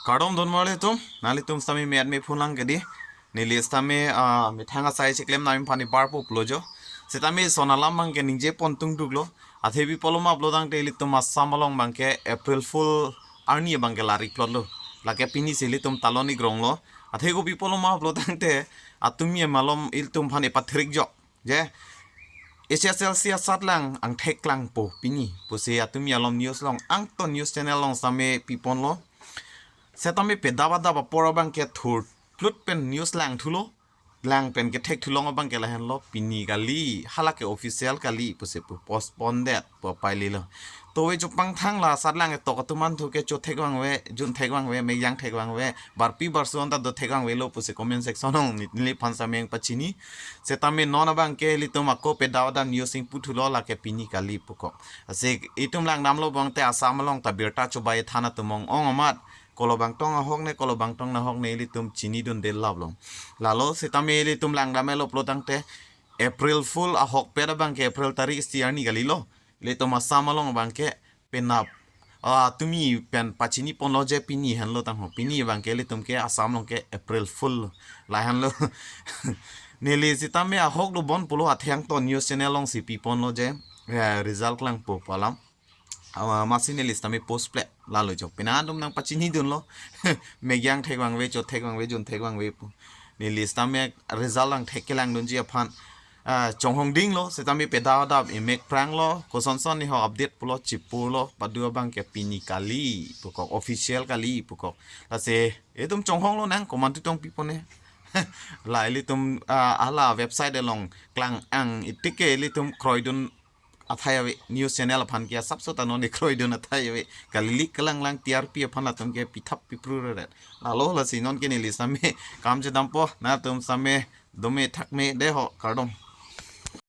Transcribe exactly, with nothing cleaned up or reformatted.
Kardom don marli tum, nangli tum sitame me-at me phun lang kedi. Neli sitame, ah, methang asai chiklem nami phani bar po plojo. Sitame son alam abangke ningje pon tungduk lo. Athe pi pulo ma pulotangte ilitum Assam along abangke April Fool arni abangke larik plot lo. Lake pini si ilitum talon igrong lo. Athe kopi pulo ma pulotangte atumi malom ilitum phani pathirik jok. Je, H S L C asatlang angthek lang po pini pusi atumi alom news along angton news channel along sitame pipon lo. Sitame pedap adap apor abangke thurtlut pen news lang thulo. Lang pen kethek thulong abangke lahenlo, pini kali, halake official kali pusi pu postpone det pu paili lo. To ve chupang thang la asatlang etok atum an thu ke cho thek vangve, jun thek vangve, meyang thek vangve, barpi barso anta do thek vangve lo pusi comment section along neli phan sitame pachini. Sitame non abangke ilitum ako pedap adap news ingpu thulo lake pini kali pukok. Lasi itum langdam lo abangte Assam along ta birta chobai than atum ong ong amat. Kolo bangtong ahok ne, kolo bangtong nahok ne ilitum chinidunde lap lo. Lalo sitame ilitum langdam lo pulotangte April Fool ahokpet abangke April tarik isi arni kali lo. Ilitum Assam along abangke penap, ah, tumi pen pachini ponlo je pini henlo tangho. Pini abangke ilitum ke Assam along ke April Fool lo. Lahenlo. Neli sitame ahok do bon pulo athe angton news channel along si pipon lo je, eh, result lang po pu alam. Awa masi neli sitame post ple lalo jo. Pina atum nang pachinidun lo. Meyang thek vangve, cho thek vangve, jun thek vangve pu. Neli sitame result lang thek kelang dunji aphan, ah, chonghong ding lo, sitame pedap adap imek prang lo, kosonson ni ho update pulo, chipur lo, padu abangke pini kali pukok, official kali pukok. Lasi itum chonghong lo nang komantu tong pipon ne. La ilitum, ah, hala website along klang ang itike ilitum kroidun athai ave, news channel aphan ke asapso ta non ikroidun athai ave. Kalilik kalang lang T R P aphan latum ke pithap pipru reret. Lalo lasi non ke neli sitame kam chedampo, nangtum sitame dome thakme de ho, kardom.